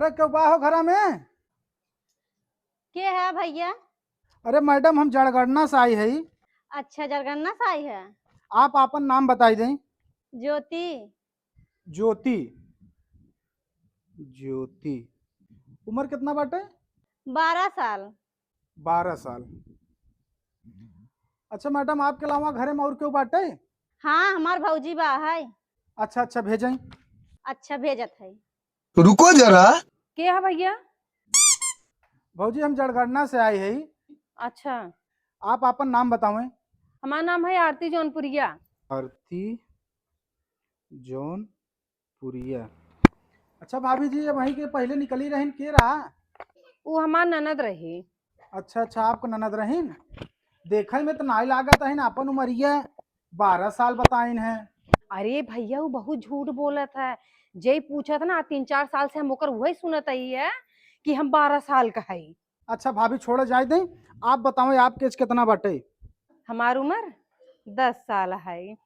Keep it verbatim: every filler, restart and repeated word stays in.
केहू बा हो घरा में? के है भैया? अरे मैडम, हम जड़गड़ना से आई है। अच्छा, जड़गड़ना से आई है। आप आपन नाम बताई दें। ज्योति। ज्योति, ज्योति, उम्र कितना बाटे? बारह साल। बारह साल। अच्छा मैडम, आपके अलावा घरे में और केहू बाटे? हाँ, हमार भौजी बा है। अच्छा, अच्छा, भेजें। अच्छा, भेजत है। रुको जरा। के है भैया? भौजी, हम जड़गड़ना से आए हैं। अच्छा। आप आपन नाम बतावें। हमार नाम है आरती जौनपुरिया। आरती जौनपुरिया। अच्छा भाभी जी, ये वहीं के पहले निकली रहिन, के रहा? वो हमार ननद रही। अच्छा, अच्छा, आपको ननद रहिन। देखे में तो नाई लागत है ना, अपन उमरिया बारह साल बताइन है। अरे भैया, वो बहुत झूठ बोलत है। जे पूछत ना, तीन चार साल से हम ओकर वही सुनत आई है कि हम बारह साल का है। अच्छा भाभी, छोड़ा जाए दें, आप बताओ, आपके एज कितना बाटे? हमार उम्र दस साल है।